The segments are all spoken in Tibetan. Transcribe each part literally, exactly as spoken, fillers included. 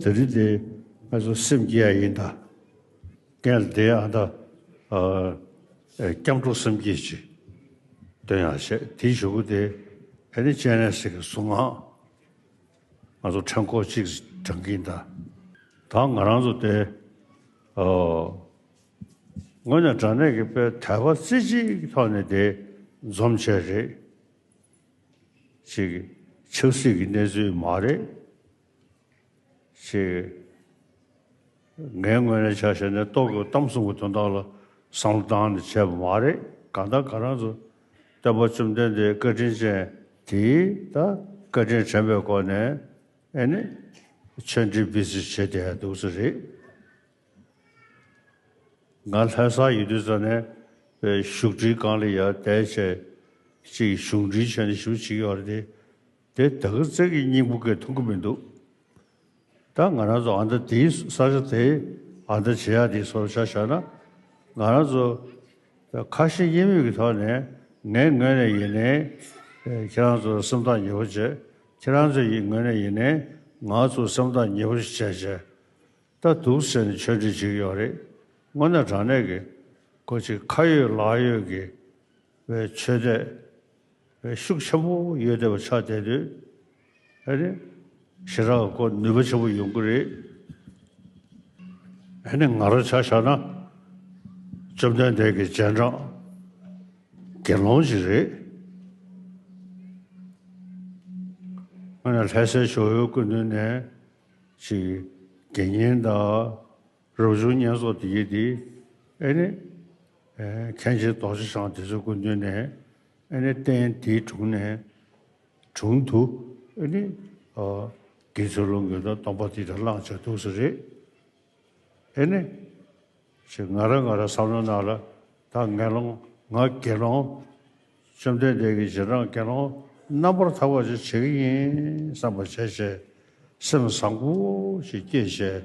དེ་རིང་དེ་ང་ཚོ་སེམས་བསྐྱེད་ཡ་ཡིན་ད། སྐད་ལ་དེ་ཨ་ད་ཨ་སྐྱབས་འགྲོ་སེམས་བསྐྱེད་ཅིག་འདོན་ཡ་བྱས། དེའི་གཞུག་གུ་དེ་ཨ་ནི་སྤྱན་རས་གཟིགས་ཀྱི་གཟུངས་སྔགས་ང་ཚོ་ཕྲེང་སྐོར་གཅིག་བགྲང་གིན་ད། ད་ང་རང་ཚོ་དེ་ཨ་དངོས་གནས་དྲང་གནས་ཀྱི་དཔེ་དད་པ་རྩེ་གཅིག་གི་ཐོག་ནས་དེ་འཛོམས་བྱས་རེད། ཅིག་ཆབ་སྲིད་ཀྱི་གནས་ཚུལ་མ་རེད། ཅིག་ངའི་ངོས་ནས་ཆ་བཞག་ན་ལྟོ་གོས་གཏམ་གསུམ་གྱི་དོན་དག་ལ་བསམ་བློ་བཏང་ནས་བྱས་པ་མ་རེད། གང་ལྟར་ང་རང་ཚོ་སྟོན་པ་བཅོམ་ལྡན་འདས་བཀའ་དྲིན་ཅན་དེས་ད་བཀའ་དྲིན་དྲན་པའི་སྒོ་ནས་ཨེ་ནི་ཆོས་འབྲེལ་སྤེལ་རྩིས་བྱེད་བསྡད་འདུག་ས་རེད། ང་ལྷ་ས་ཡོད་དུས་ཙམ་ནས་བཞུགས་ཁྲིའི་སྒང་ལ་ཡར་བསྡད་བྱས་ཅིག་གཞུང་འབྲེལ་བྱས་ནས་ཞུ་བྱེད་ཀྱི་ཡོད་རེད་དེ། དེ་ད་ག་ཙིག་གི་སྙིང་པོ་སྐད་མཐོང་གི་མི་འདུག་ད་ང་རང་ཚོ་ཨ་མདའ་དེའི་ས་ཆ་དེ་ཨ་མདའ་བྱེད་ཡག་དེའི་སོར་ཆ་བཞག་ན་ང་རང་ཚོ་ཁ་ཞེ་གཉིས་མེད་ཀྱི་ཐོག་ནས་ངའི་ངོས་ནས་ཡིན་ནའི་ཁྱེད་རང་ཚོ་སེམས་ཐག་ཉེ་པོ་བྱས། ཁྱེད་རང་ཚོ་ཡི་ངོས་ནས་ཡིན་ནའི་ང་ཚོ་སེམས་ཐག་ཉེ་པོ་ཞིག་བྱས་བྱས། ད་འདུག་ཟེར་ནས་ཆོས་འབྲེལ་བྱེད་ཀྱི་ཡོད་རེད། དངོས་གནས་དྲང་གནས་ཀྱི་ཁོ་ཅིག་ཁ་ཡོད་ལག་ཡོད་ཀྱི་བའི་ཆོས་དད་བའི་ཤུགས་ཆེན་པོ་ཡོད་བསྡད་པ་ཆགས་བསྡད་དུས་ཨ་ནི་ཞེ་དྲག་ཁོ་ནུས་པ་ཆེན་པོ་ཡོང་གི་རེད། ཨ་ནི་ང་རང་ཆ་བཞག་ན་བཅོམ་ལྡན་འདས་ཀྱི་རྗེས་འབྲང་དགེ་སློང་ཞིག་རེད། དངོས་གནས་ལྷ་སའི་ཇོ་བོའི་སྐུ་མདུན་ནས་ཅིག་དགེ་བསྙེན་དང་། རབ་བྱུང་བསྙེན་རྫོགས་དེ་ཡིན་དེ། ཨེ་ནི། ཨེ་མཁན་ཆེན་རྡོ་རྗེ་འཆང་དེ་ཚོའི་སྐུ་མདུན་ནས། ཨེ་ནི་རྟེན་དེའི་དྲུང་ནས། དྲུང་དུ། ཨེ་ནི། ཨ་དགེ་ཚུལ་སློང་མཁན་དང་སྡོམ་པ་དེ་འདྲ་བླངས་བྱས་འདུག་ས་རེད། ཨེ་ནི། ཞེས་ང་རང་ང་རང་བསམ་བློ་ནང་ལ། ད་ངན་སློང་ང་དགེ་སློང་། བཅོམ་ལྡན་འདས་ཀྱི་རྗེས་འབྲང་དགེ་སློང་རྣམ་པར་དག་པ་ཅིག་བྱེད་ཀྱི་ཡིན་བསམ་པ་བྱས་བྱས། སེམས་བཟང་པོ་ཞིག་སྐྱེས་བྱས།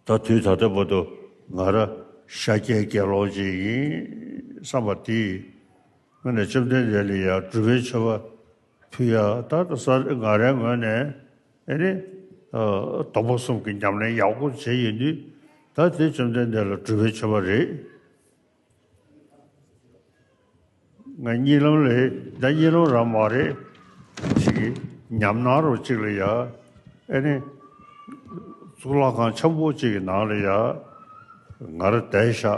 ད་དུས་ད་ལྟ་བར་དུ་ང་རང་ཤཱཀྱའི་དགེ་སློང་ཅིག་ཡིན་བསམ་པ་དེས། དངོས་གནས་བཅོམ་ལྡན་འདས་ལ་ཡང་སྒྲུབ་པའི་མཆོད་པ་ཕུལ་ཡ་ད་ལྟ་ས་ང་རའི་ངོས་ནས་ཨེ་ནི། སྡོམ་པ་གསུམ་གྱི་ཉམས་ལེན་ཡག་པོ་བྱས་ཡོད་དུས། ད་དེ་བཅོམ་ལྡན་འདས་ལ་སྒྲུབ་པའི་མཆོད་པ་རེད། ང་གཉིད་ལམ་ལས་ད་གཉིད་ལམ་རང་མ་རེད། ཅིག་གི་ཉམས་སྣང་རོ་ཅིག་ལ་ཡ། ཨེ་ནི། གཙུག་ལག་ཁང་ཆེན་པོ་ཅིག་གི་ནང་ལ་ཡ། ང་རང་བསྡད་ཤག་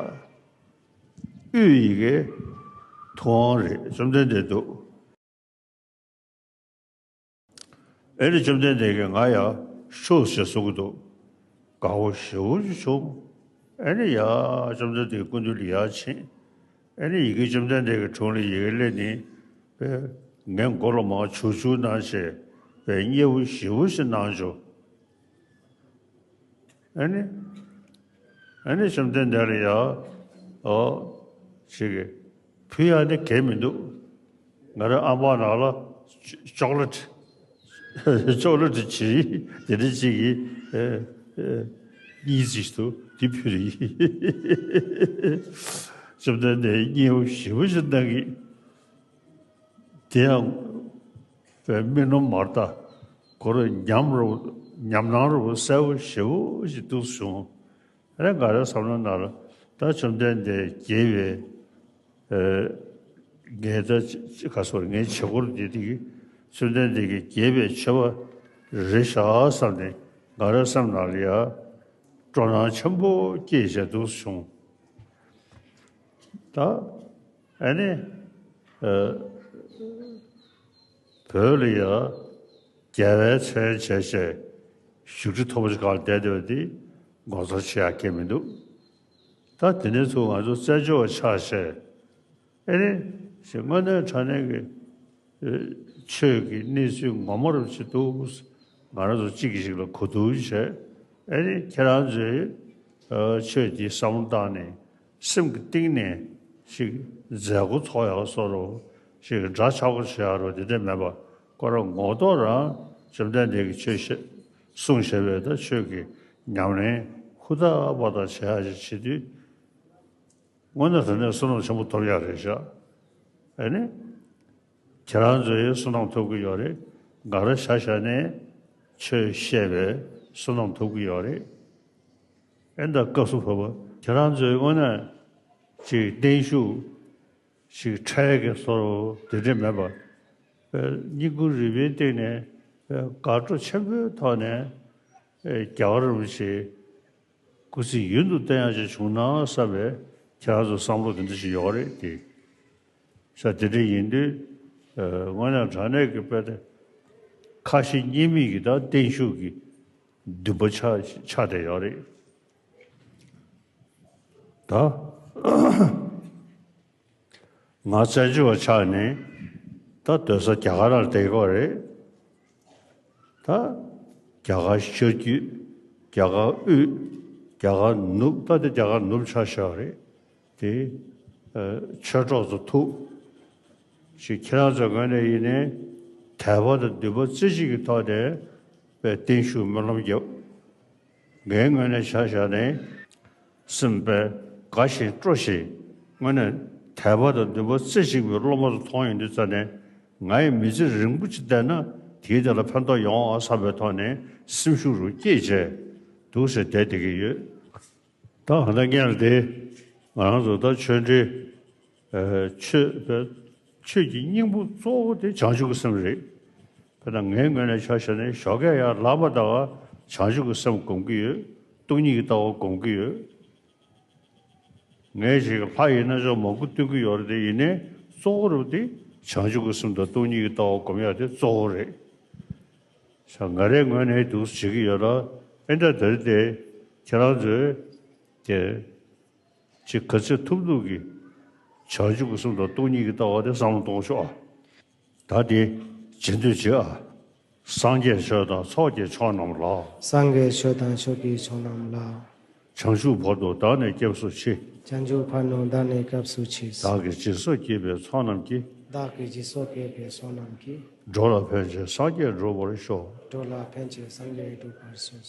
དབུས་ཡི་གེ་ཐུབ་དབང་རེད། བཅོམ་ལྡན་འདས་འདུག་ཨེ་ནི་བཅོམ་ལྡན་འདས་ཀྱིས་ང་ཡ་ཤོག་ཅེས་གསུང་གི་འདུག་དགའ་བོ་ཞེ་པོ་ཅིག་བྱུང་། ཨེ་ནི་ཡ་བཅོམ་ལྡན་འདས་སྐུ་མདུན་ལ་ཡར་ཕྱིན། ཨེ་ནི་ཡི་གེ་བཅོམ་ལྡན་འདས་ཀྱི་དྲུང་ལ་ཡི་གེ་སླེབས་ནས་པས་ངའི་མགོ་ལ་མར་བྱུག་བྱུག་གནང་བྱས་པས་མཉེས་པོ་ཞེ་པོ་ཞིག་གནང་བྱུང་། ཨ་ནི། ཨ་ནི་བཅོམ་ལྡན་འདས་ལ་ཡ། ཨོ། ཅིག་གིས་ཕུལ་ཡ་ནི་གལ་མི་འདུག་ང་རང་ཨ་མ་ནང་ལ་ཅོ་ཅོག་ལེ་ཊི། ཅོག་ལེ་ཊི་བྱི་རིལ་དེ་འདྲ་ཅིག་གིས་ཨེ་ཨེ་གཉིས་ཅིག་འདུག་དེ་ཕུལ་རེད། བཅོམ་ལྡན་འདས་མཉེས་པོ་ཞེ་པོ་ཞིག་གནང་གི། དེ་ཡང་། པའི་རྨི་ལམ་མ་རེད་ད། ཁོ་རང་ཉམས་རུ་ཉམས་སྣང་རུ་གསལ་པོ་ཞེ་པོ་ཞིག་འདུག་བྱུང་། ཨ་ནི་ང་རའི་བསམ་བློ་ནང་ལ་ད་བཅོམ་ལྡན་འདས་དགྱེས་པའི་ཨེ་ངའི་ད་ཅི་ག་སོར་ངའི་བྱེད་སྒོར་འདི་དེ་གི་བཅོམ་ལྡན་འདས་ཀྱི་དགྱེས་པའི་མཆོད་པ་རེད་ཤག་བསམ་ནས་ང་རའི་སེམས་ནང་ལ་ཡ་སྤྲོ་སྣང་ཆེན་པོ་སྐྱེས་བྱས་འདུག་བྱུང་། ད་ཨ་ནི་ཨ་བོད་ལ་ཡ་རྒྱལ་བའི་མཚན་བྱས་བྱས་བཞུགས་ཁྲི་མཐོ་པོ་ཞིག་སྒང་ལ་བསྡད་བསྡད་པ་འདི་ངོ་མཚར་ཆེ་ཡག་གི་མི་འདུག་ད་དེ་ནས་ཚུར་ང་ཚོ་བཙན་བྱོལ་བ་ཆགས་བྱས་ཨ་ནི་ཞེས་དངོས་གནས་དྲང་གནས་ཀྱི་ཆོས་ཀྱི་གནས་ཚུལ་ངོ་མ་རུ་ཅིག་འདུག་ང་རང་ཚོ་གཅིག་གིས་གཅིག་ལ་གོ་བསྡུར་བྱས། ཨ་ནི་ཁྱེད་རང་ཚོས་ཆོས་འདི་བསམ་བློ་བཏང་ནས་སེམས་ཀྱི་གཏིང་ནས་ཞིག་མཛད་སྒོ་ཚོགས་ཡག་བཟོ་རོགས། ཞིག་འདྲ་ཆགས་པོ་བྱེད་ཡག་རོགས་དེ་འདྲ་མེད་པ། ཁོ་རང་ངོ་ཐོག་རང་བཅོམ་ལྡན་འདས་ཀྱིས་ཆོས་བཤད་གསུངས་བཞག་པའི་ད་ཆོས་ཀྱི་ཉམས་ལེན་ཧུར་ཐག་པ་དང་བྱེད་ཡག་ཅིག་བྱེད་དུས། དངོས་གནས་དྲང་གནས་བསོད་ནམས་ཆེན་པོ་ཐོབ་ཡག་རེད་ཤག་ཨ་ནི། ཁྱེད་རང་ཚོས་བསོད་ནམས་ཐོབ་ཀྱི་ཡོད་རེད། ང་རང་ཆ་བཞག་ནས་ཆོས་བཤད་པའི་ བསོད་ནམས་ཐོབ་ཀྱི་ཡོད་རེད། ཨེ་ད་སྐབས་སུ་བབ་པ་ཁྱེད་རང་ཚོའི་དངོས་གནས་ཅིག་བརྟན་བཞུགས་ཅིག་འཕྲལ་གྱི་བཟོ་འདྲ་དེ་འདྲ་མེད་པར། ཨེ་བསྙེན་བཀུར་རིམ་པའི་སྟེང་ནས། ཨེ་དགའ་སྤྲོ་ཆེན་པོའི་ཐོག་ནས། ཨེ་རྒྱལ་བ་རིན་པོ་ཆེ་སྐུ་ཚེ་ཡུན་དུ་བརྟན་ཡག་ཅིག་བྱུང་ན་བསམ་པའི་ཁྱེད་རང་ཚོ་བསམ་བློ་དེ་འདྲ་ཞིག་ཡོད་རེད་དེ། ས་དེ་འདྲ་ཡིན་དུས། ཨ་དངོས་གནས་དྲང་གནས་ཀྱི་དཔེ་དེ། ཁ་ཞེ་གཉིས་མེད་ཀྱི་དང་བརྟན་བཞུགས་ཀྱི་འདུན་པ་ཆགས་ཆགས་བསྡད་ཡོད་རེད། ད་ང་བཙན་བྱོལ་བ་ཆགས་ནས་ད་སྡོད་ས་རྒྱ་གར་ནང་བསྡད་ཀྱི་ཡོད་རེད། ད་རྒྱ་གར་ཤར་རྒྱུད། རྒྱ་གར་དབུས། རྒྱ་གར་ནུབ། ད་དེ་རྒྱ་གར་ནུབ་ཆགས་བཞག་རེད། དེ་ཨ་ཆོས་གྲོགས་ཚོ་ཐུག་ཅིག་ཁྱེད་རང་ཚོའི་ངོས་ནས་ཡིན་ནའི་དད་པ་དང་འདུན་པ་རྩེ་གཅིག་གི་ཐོག་ནས་དཔེ་བརྟན་བཞུགས་སྨོན་ལམ་རྒྱབ། ངའི་ངོས་ནས་ཆ་བཞག་ནས་སེམས་དཔེ་དགའ་ཞིང་སྤྲོ་ཞིང་། དངོས་གནས་དད་པ་དང་འདུན་པ་རྩེ་གཅིག་པའི་སློབ་མ་ཚོ་མཐོང་ཡོང་དུས་ཙ་ནས། ང་ཡི་མི་ཚེ་རིང་པོ་ཅིག་བསྡད་ན་དེའི་དེ་ལ་ཕན་ཐོགས་ཡོང་ཨ་བསམ་པའི་ཐོག་ནས་སེམས་ཤུགས་རུ་སྐྱེད་བྱས་འདུག་ཟེར་བསྡད་བསྡད་ཀྱི་ཡོད། ད་ད་ལྟ་སྔོན་ལ་དེ་ང་རང་ཚོ་ད་ཆོས་འབྲེལ། ཨ་ཆོས་པའི་ཆོས་ཀྱི་སྙིང་པོ་གཙོ་བོ་དེ་བྱང་ཆུབ་ཀྱི་སེམས་རེད། དཔེར་ན་ངའི་ངོས་ནས་ཆ་བཞག་ན་ཞོགས་ཀས་ཡར་ལངས་པ་དང་བྱང་ཆུབ་ཀྱི་སེམས་སྒོམ་གྱི་ཡོད། སྟོང་ཉིད་ཀྱི་ལྟ་བ་སྒོམ་གྱི་ཡོད། ངས་ཅིག་ལྷ་ཡི་རྣམ་གཞག་མང་པོ་སྟོན་གྱི་ཡོད་རེད་དེ། ཡིན་ནའི་གཙོ་བོ་རུ་དེ་བྱང་ཆུབ་ཀྱི་སེམས་དང་སྟོང་ཉིད་ཀྱི་ལྟ་བ་སྒོམ་ཡག་དེ་གཙོ་བོ་རེད། ས་ང་རའི་ངོས་ནས་འདུག་བྱེད་ཀྱི་ཡོད་ལ། ཨེ་འདྲ་དེར་དེ་ཁྱེད་རང་ཚོས་དེ་ཅིག་ག་ཚོད་ཐུབ་ཐུབ་ཀྱིས་བྱང་ཆུབ་ཀྱི་སེམས་དང་སྟོང་ཉིད་ཀྱི་ལྟ་བ་དེ་བསམ་བློ་གཏོང་ཤོག་ཨ། ད་དེ་རྗེས་ཟློས་བྱེད་ཨ། སངས་རྒྱས་ཆོས་དང་ཚོགས་ཀྱི་མཆོག་རྣམས་ལ། སངས་རྒྱས་ཆོས་དང་ཚོགས་ཀྱི་མཆོག་རྣམས་ལ། བྱང་ཆུབ་བར་དུ་བདག་ནི་སྐྱབས་སུ་མཆི། བྱང་ཆུབ་བར་དུ་བདག་ནི་སྐྱབས་སུ་མཆི། བདག་གིས་སྦྱིན་སོགས་བགྱིས་པའི་ཚོགས་རྣམས་ཀྱིས། བདག་གིས་སྦྱིན་སོགས་བགྱིས་པའི་ཚོགས་རྣམས་ཀྱིས། འགྲོ་ལ་ཕན་ཕྱིར་སངས་རྒྱས་འགྲུབ་པར་ཤོག། འགྲོ་ལ་ཕན་ཕྱིར་སངས་རྒྱས་འགྲུབ་པར་ཤོག།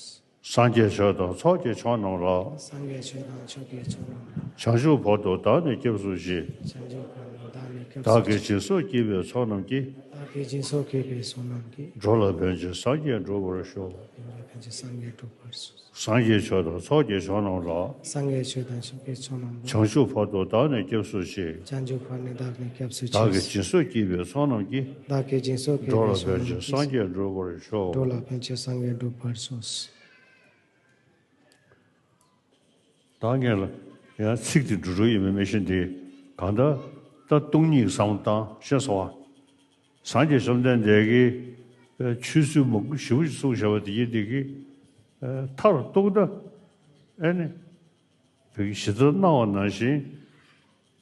སངས་རྒྱས་ཆོས་དང་ཚོགས་ཀྱི་མཆོག་རྣམས་ལ། སངས་རྒྱས་ཆོས་དང་ཚོགས་ཀྱི་མཆོག་རྣམས་ལ། བྱང་ཆུབ་བར་དུ་བདག་ནི་སྐྱབས་སུ་མཆི། བྱང་ཆུབ་བར་དུ་བདག་ནི་སྐྱབས་སུ་མཆི། བདག་གིས་སྦྱིན་སོགས་བགྱིས་པའི་ཚོགས་རྣམས་ཀྱིས། བདག་གིས་སྦྱིན་སོགས་བགྱིས་པའི་ཚོགས་རྣམས་ཀྱིས། འགྲོ་ལ་ཕན་ཕྱིར་སངས་རྒྱས་འགྲུབ་པར་ཤོག། འགྲོ་ལ་ཕན་ཕྱིར་སངས་རྒྱས་འགྲུབ་པར་ཤོག། སངས་རྒྱས་ཆོས་དང་ཚོགས་ཀྱི་མཆོག་རྣམས་ལ། སངས་རྒྱས་ཆོས་དང་ཚོགས་ཀྱི་མཆོག་རྣམས་ལ། བྱང་ཆུབ་བར་དུ་བདག་ནི་སྐྱབས་སུ་མཆི། བྱང་ཆུབ་བར་ནི་བདག་ནི་སྐྱབས་སུ་མཆི། བདག་གིས་སྦྱིན་སོགས་བགྱིས་པའི་ཚོགས་རྣམས་ཀྱིས། བདག་གིས་སྦྱིན་སོགས་བགྱིས་པའི་ཚོགས་རྣམས་ཀྱིས། འགྲོ་ལ་ཕན་ཕྱིར་སངས་རྒྱས་འགྲུབ་པར་ཤོག། འགྲོ་ལ་ཕན་ཕྱིར་སངས་རྒྱས་འགྲུབ་པར་ཤོག། ད་ངས་ལ་ཡང་ཚིག་དེ་འགྲོ་འགྲོ་ཡིན་མིན་མི་ཤེས་ཏེ། གང་ལྟར་ད་སྟོང་ཉིད་བསམ་བློ་བཏང་ཤེས་སོང་བ། སངས་རྒྱས་བཅོམ་ལྡན་འདས་ཀྱིས་ཆོས་ཚུལ་མང་པོ་ཞེ་པོ་ཅིག་གསུངས་བཞག་པ་དེ་ཡིན་དེ་གིས། མཐར་གཏུགས་ན་ཨེ་ནི་བོད་ཀྱི་ཞིབ་ཚགས་གནང་བ་ནང་བཞིན་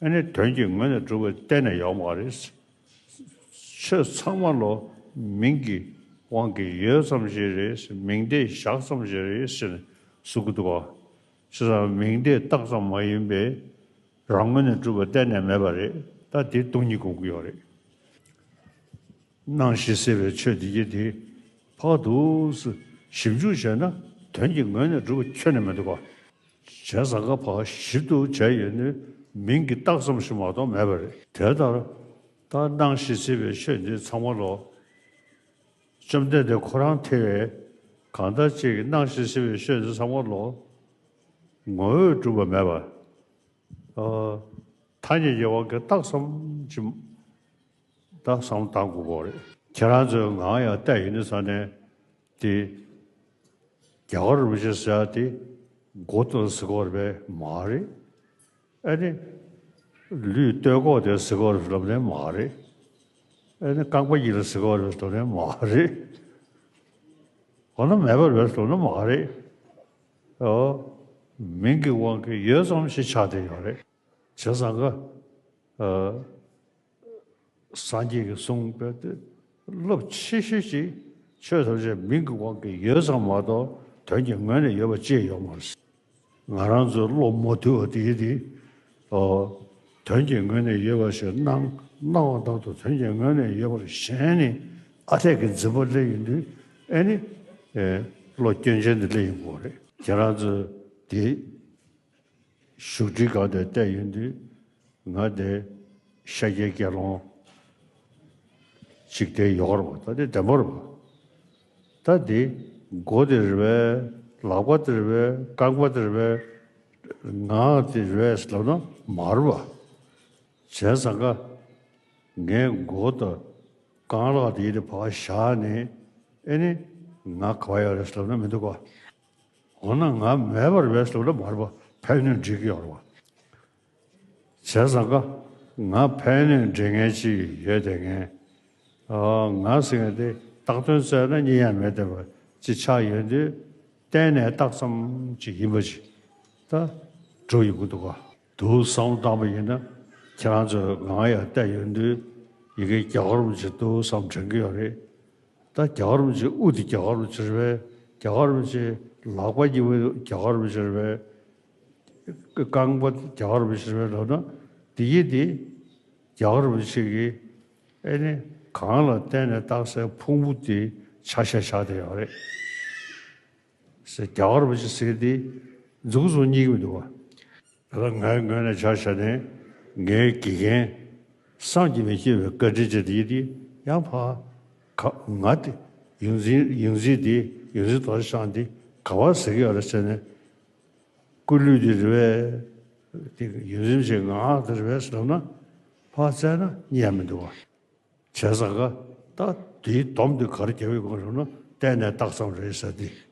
ཨེ་ནི་དོན་གྱི་ངོས་ནས་གྲུབ་པ་གཏན་ནས་ཡོད་མ་རེད། ཆོས་ཚང་མ་ལོ་མིང་གི་དབང་གིས་ཡོད་ཙམ་ཞིག་རེད། མིང་བརྡས་བཞག་ཙམ་ཞིག་རེད་ཟེར་ནས་གསུང་གི་འདུག་ག། བྱས་ཙང་མིང་བརྡས་བཏགས་ཙམ་མ་ཡིན་པའི་རང་ངོས་ནས་གྲུབ་པ་གཏན་ནས་མེད་པ་རེད། ད་དེ་སྟོང་ཉིད་སྒོམ་གྱི་ཡོད་རེད། སྣང་ཞིང་སྲིད་པའི་ཆོས་འདི་གྱད་དེ་ཕར་འདུག་སེ་ཞིབ་འཇུག་བྱས་ན་དོན་གྱི་ངོས་ནས་གྲུབ་པ་ཁྱོན་ནས་མི་འདུག་ག། བྱས་ཙང་ཀ་ཕར་ཞིབ་ཏུ་བྱས་ཡོད་ནི་མིང་གི་རྟགས་ཙམ་ཞིག་མ་གཏོགས་མེད་པ་རེད། དེ་ལྟར་ད་སྣང་ཞིང་སྲིད་པའི་ཆོས་འདི་ཚང་མ་ལོ། བཅོམ་ལྡན་འདས་ཁོ་རང་ཐེ་བའི་གང་ལྟར་ཅིག་གི་སྣང་ཞིང་སྲིད་པའི་ཆོས་འདི་ཚང་མ་ལོ། ངོ་བོས་གྲུབ་པ་མེད་པ། ཨ། ཐ་སྙད་ཀྱི་དབང་གིས་རྟགས་ཙམ་ཅིག་ད་བསམ་བློ་བཏང་དགོས་ཀྱི་རེད། ཁྱེད་རང་ཚོའི་ངང་ཡང་བལྟས་ཡོད་ནི་ས་ནས་དེ་རྒྱལ་བ་རིན་པོ་ཆེ་ཟེར་ཡ་དེ་མགོ་ཏོ་ཟེར་གྱི་ཡོད་རེད་པས་མ་རེད། ཨ་ནི་ལུས་སྟོད་གོག་དེ་ཟེར་གྱི་ཡོད་རེད་ལབ་ནས་མ་རེད། ཨ་ནི་རྐང་པ་གཉིས་ལ་ཟེར་གྱི་ཡོད་རེད་ལབ་ནས་མ་རེད། འོ་ན་མེད་པ་རེད་ལབ་ན་མ་རེད། ཨོ། མིང་གི་དབང་གིས་ཡོད་ཙམ་ཞིག་ཆགས་བསྡད་ཡོད་རེད། བྱས་ཙང་ཀ། ཨ། སངས་རྒྱས་ཀྱིས་གསུངས་པའི་དེ་རླབས་ཆེ་ཤོས་ཤིག་ཆོས་ཐམས་ཅད་མིང་གི་དབང་གིས་ཡོད་ཙམ་མ་གཏོགས་དོན་གྱི་ངོས་ནས་ཡོད་པ་ཅིག་ཡོད་མ་རེད། ང་རང་ཚོའི་བློ་མ་དུལ་བ་དེ་དེ། ཨོ། དོན་གྱི་ངོས་ནས་ཡོད་པ་ཞིག་སྣང་སྣང་བ་ལྟར་དུ་དོན་གྱི་ངོས་ནས་ཡོད་པར་ཞེན་ནས་ཨ་འཐས་ཀྱི་འཛིན་པ་སླེབས་ཡོང་དུས་ཨེ་ནི། ཨེ། བློ་སྐྱོན་ཅན་དེ་སླེབས་ཡོང་གི་ཡོད་རེད། ཁྱེད་རང་ཚོས་དེ་བཞུགས་ཁྲིའི་སྒང་དེར་བལྟས་ཡོང་དུས་ང་དེ་ཤཱཀྱའི་དགེ་སློང་ཅིག་དེ་ཡོད་རེད་པ། ད་དེ་བདེན་པ་རེད་པ། ད་དེ་ མགོ་དེ་རེད་པས། ལག་པ་དེ་རེད་པས། རྐང་པ་དེ་རེད་པས། ངག་དེ་རེད་པས་ལབ་ན་མ་རེད་པ། བྱས་ཙང་ཀ་ངས་མགོ་དང་རྐང་ལག་དེ་ཡི་དེ་ཕར་བཞག་ནས་ཨེ་ནི་ངག་ག་པར་ཡོད་རེད་ལབ་ན་མི་འདུག་ག་འོ་ན་ངག་མེད་པ་རེད་པས་ལབ་ན་མ་རེད་པ། ཕན་གནོད་འདྲེས་ཀྱི་ཡོད་རེད་པ། བྱས་ཙང་ཀ་ང་ཕན་གནོད་འདྲེས་མཁན་ཅིག་ཡོད་དེ། ངས་ཨ་ང་ཟེར་མཁན་དེ་བཏགས་དོན་བཙལ་ན་རྙེད་ཡ་མེད་བསྡད་པ་ཅིག་ཆགས་ཡོང་དུས། གཏན་ནས་བཏགས་ཙམ་ཅིག་ཡིན་པ་ཅིག་ད་འགྲོ་ཡོང་གི་འདུག་ག་འདུག་བསམ་བློ་བཏང་པ་ཡིན་ན། ཁྱེད་རང་ཚོས་ངག་ཡར་བལྟས་ཡོང་དུས་ཡི་གེ་རྒྱ་གར་མ་ཅིག་འདུག་བསམ་དྲན་གྱི་ཡོད་རེད། ད་རྒྱ་གར་མ་ཅིག་དབུ་དེ་རྒྱ་གར་མ་ཅིག་རེད་པས། རྒྱ་གར་མ་ཅིག་ལག་པ་གཉིས་པོ་རྒྱ་གར་མ་ཅིག་རེད་པས། རྐང་པ་རྒྱ་གར་མ་ཅིག་རེད་པས་ལབ་ན། དེ་ཡི་དེ་རྒྱ་གར་མ་ཅིག་གིས་ཨེ་ནི་གང་ལ་བརྟེན་ནས་བཏགས་སའི་ཕུང་པོ་དེ་ཆ་ཤས་བཞག་བསྡད་ཡོད་རེད། ཟེར་རྒྱ་གར་མ་ཅིག་ཟེར་དེ་མཛུབ་གུ་ཚོ་རྙེད་ཀྱི་མི་འདུག་ག་ད་ལྟ་ངའི་ངོས་ནས་ཆ་བཞག་ནས་ངའི་དགེ་རྒན་བསམ་གྱིས་མི་ཁྱབ་པའི་བཀའ་དྲིན་ཅན་དེ་ཡི་དེ་ཡང་ཕར་ག་ང་དེ་ཡོངས་འཛིན་ཡོངས་འཛིན་དེ་ཡོངས་འཛིན་རྡོ་རྗེ་འཆང་དེ་ག་པར་ཟེར་གྱི་ཡོད་རེད་ཟེར་ནས། སྐུ་ལུས་དེ་རེད་པས། དེ་ཡོངས་འཛིན་ཅིག་ངག་དེ་རེད་པས་ལབ་ན་ཕར་བཙལ་ན་རྙེད་ཡ་མི་འདུག་ག་བྱས་ཙང་ཀ་ད་དེའི་སྡོམ་དེ་ག་རེ་རྒྱབ་ཡོད་ག་ལབ་ན་གཏན་ནས་བཏགས་ཙམ་རེད་ཟེར་དེ།